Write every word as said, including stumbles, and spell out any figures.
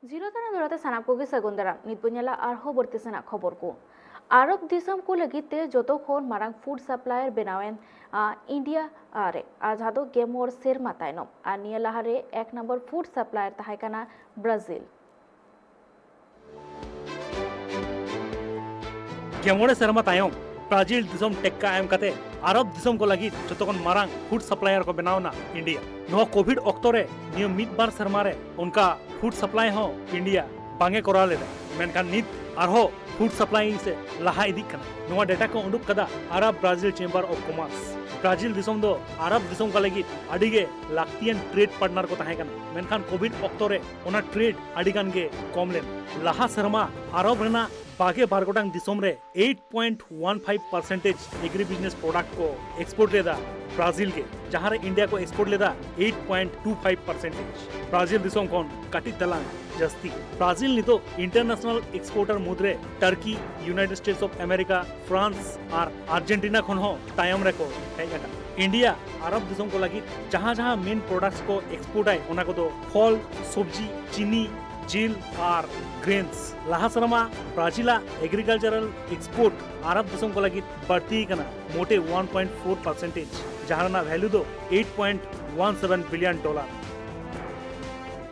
Zero ᱛᱟᱨᱟ ᱫᱚᱲᱟ ᱛᱮ ᱥᱟᱱᱟᱢ ᱠᱚᱜᱮ ᱥᱟᱹᱜᱩᱱ ᱫᱟᱨᱟᱢ᱾ ᱱᱤᱛ ᱵᱚᱱ ᱧᱮᱞᱟ ᱟᱨᱦᱚᱸ ᱵᱟᱹᱲᱛᱤ ᱥᱮᱱᱟᱜ ᱠᱷᱚᱵᱚᱨ ᱠᱚ᱾ ᱟᱨᱚᱵ ᱫᱤᱥᱚᱢ ᱠᱚ ᱞᱟᱹᱜᱤᱫ ᱛᱮ ᱡᱚᱛᱚ ᱠᱷᱚᱱ ᱢᱟᱨᱟᱝ ᱯᱷᱩᱰ ᱥᱟᱯᱞᱟᱭᱟᱨ ᱵᱮᱱᱟᱣᱮᱱ, ᱟ, ᱤᱱᱰᱤᱭᱟ, ᱟ, ᱨᱮ, ᱟᱨ ᱡᱟᱦᱟᱸ ᱫᱚ ᱜᱮ ᱢᱚᱬ ᱥᱮᱨᱢᱟ ᱛᱟᱭᱱᱚᱢ᱾ ᱟᱨ ᱱᱤᱭᱟᱹ ᱞᱟᱦᱟᱨᱮ ᱮᱠ ᱱᱚᱢᱵᱚᱨ ᱯᱷᱩᱰ ᱥᱟᱯᱞᱟᱭᱟᱨ ᱛᱟᱦᱮᱸ ᱠᱟᱱᱟ ᱵᱨᱟᱡᱤᱞ᱾ ᱜᱮ ᱢᱚᱬᱮ ᱥᱮᱨᱢᱟ ᱛᱟᱭᱚᱢ ᱵᱨᱟᱡᱤᱞ ᱫᱤᱥᱚᱢ ᱴᱮᱠᱠᱟ ᱮᱢ ᱠᱟᱛᱮ ᱟᱨᱚᱵ ᱫᱤᱥᱚᱢ ᱠᱚ ᱞᱟᱹᱜᱤᱫ ᱡᱚᱛᱚ ᱠᱷᱚᱱ ᱢᱟᱨᱟᱝ ᱯᱷᱩᱰ ᱥᱟᱯᱞᱟᱭᱟᱨ ᱠᱚ ᱵᱮᱱᱟᱣ ᱮᱱᱟ ᱤᱱᱰᱤᱭᱟ᱾ ᱱᱚᱣᱟ ᱠᱳᱵᱷᱤᱰ ᱚᱠᱛᱚ ᱨᱮ ᱱᱤᱭᱟᱹ ᱢᱤᱫ ᱵᱟᱨ ᱥᱮᱨᱢᱟ ᱨᱮ ᱚᱱᱠᱟ ᱯᱷᱩᱰ ᱥᱟᱯᱞᱟᱭ ᱦᱚᱸ ᱤᱱᱰᱤᱭᱟ ᱵᱟᱝ ᱮ ᱠᱚᱨᱟᱣ ᱞᱮᱫᱟ, ᱢᱮᱱᱠᱷᱟᱱ ᱱᱤᱛ ᱟᱨᱦᱚᱸ ᱯᱷᱩᱰ ᱥᱟᱯᱞᱟᱭ ᱥᱮ ᱞᱟᱦᱟ ᱤᱫᱤᱜ ᱠᱟᱱᱟ᱾ ᱱᱚᱣᱟ ᱰᱮᱴᱟ ᱠᱚ ᱩᱰᱩᱠ ᱠᱟᱫᱟ Arab Brazil chamber of commerce. Brazil ᱫᱤᱥᱚᱢ ᱫᱚ ᱟᱨᱟᱵ ᱫᱤᱥᱚᱢ ᱠᱚ ᱞᱟᱹᱜᱤᱫ ᱟᱹᱰᱤ ᱜᱮ ᱞᱟᱹᱠᱛᱤᱭᱟᱱ ᱴᱨᱮᱰ ᱯᱟᱨᱴᱱᱟᱨ ᱠᱚ ᱛᱟᱦᱮᱸ ᱠᱟᱱᱟ, ᱢᱮᱱᱠᱷᱟᱱ ᱠᱳᱵᱷᱤᱰ ᱚᱠᱛᱚ ᱨᱮ ᱚᱱᱟ ᱴᱨᱮᱰ ᱟᱹᱰᱤ ᱜᱟᱱ ᱜᱮ ᱠᱚᱢ ᱞᱮᱱᱟ᱾ ᱞᱟᱦᱟ ᱥᱮᱨᱢᱟ ᱟᱨᱚᱵ ᱨᱮᱱᱟᱜ ᱵᱟᱜᱮ ᱵᱟᱨ ᱜᱚᱴᱟᱝ ᱫᱤᱥᱚᱢ ᱨᱮ eight point one five percentage agribusiness product ᱠᱚ ᱮᱠᱥᱯᱳᱨᱴ ᱞᱮᱫᱟ ᱵᱨᱟᱡᱤᱞ ᱜᱮ, ᱡᱟᱦᱟᱸ ᱨᱮ ᱤᱱᱰᱤᱭᱟ ᱠᱚ ᱮᱠᱥᱯᱳᱨᱴ ᱞᱮᱫᱟ eight point two five percentage᱾ Brazil ᱫᱤᱥᱚᱢ ᱠᱷᱚᱱ ᱠᱟᱹᱴᱤᱡ ᱛᱟᱞᱟᱝ ᱡᱟᱹᱥᱛᱤ᱾ ᱵᱨᱟᱡᱤᱞ ᱱᱤᱛᱚᱜ ᱤᱱᱴᱟᱨᱱᱮᱥᱱᱟᱞ ᱮᱠᱥᱯᱳᱨᱴᱟᱨ ᱢᱩᱫᱽᱨᱮ Turkey, United States of America, France ᱟᱨ ᱟᱨᱡᱮᱱᱴᱤᱱᱟ ᱠᱷᱚᱱ ᱦᱚᱸ ᱛᱟᱭᱚᱢ ᱨᱮᱠᱚ ᱦᱮᱡ ᱟᱠᱟᱱᱟ᱾ ᱤᱱᱰᱤᱭᱟ ᱟᱨᱚᱵ ᱫᱤᱥᱚᱢ ᱠᱚ ᱞᱟᱹᱜᱤᱫ ᱡᱟᱦᱟᱸ ᱡᱟᱦᱟᱸ ᱢᱮᱱ ᱯᱨᱚᱰᱟᱠᱴᱥ ᱠᱚ ᱮᱠᱥᱯᱳᱨᱴ ᱟᱭ, ᱚᱱᱟ ᱠᱚᱫᱚ ᱯᱷᱚᱞ, ᱥᱚᱵᱡᱤ, ᱪᱤᱱᱤ, ᱡᱤᱞ ᱟᱨ ᱜᱨᱮᱱᱥ᱾ ᱞᱟᱦᱟ ᱥᱮᱨᱢᱟ ᱵᱨᱟᱡᱤᱞᱟᱜ ᱮᱜᱽᱨᱤᱠᱟᱞᱪᱟᱨᱟᱞ ᱮᱠᱥᱯᱳᱨᱴ ᱟᱨᱚᱵ ᱫᱤᱥᱚᱢ ᱠᱚ ᱞᱟᱹᱜᱤᱫ ᱵᱟᱹᱲᱛᱤ ᱟᱠᱟᱱᱟ ᱢᱚᱴᱮ one point four percentage, ᱡᱟᱦᱟᱸ ᱨᱮᱱᱟᱜ ᱵᱷᱮᱞᱩ ᱫᱚ eight point one seven billion dollar᱾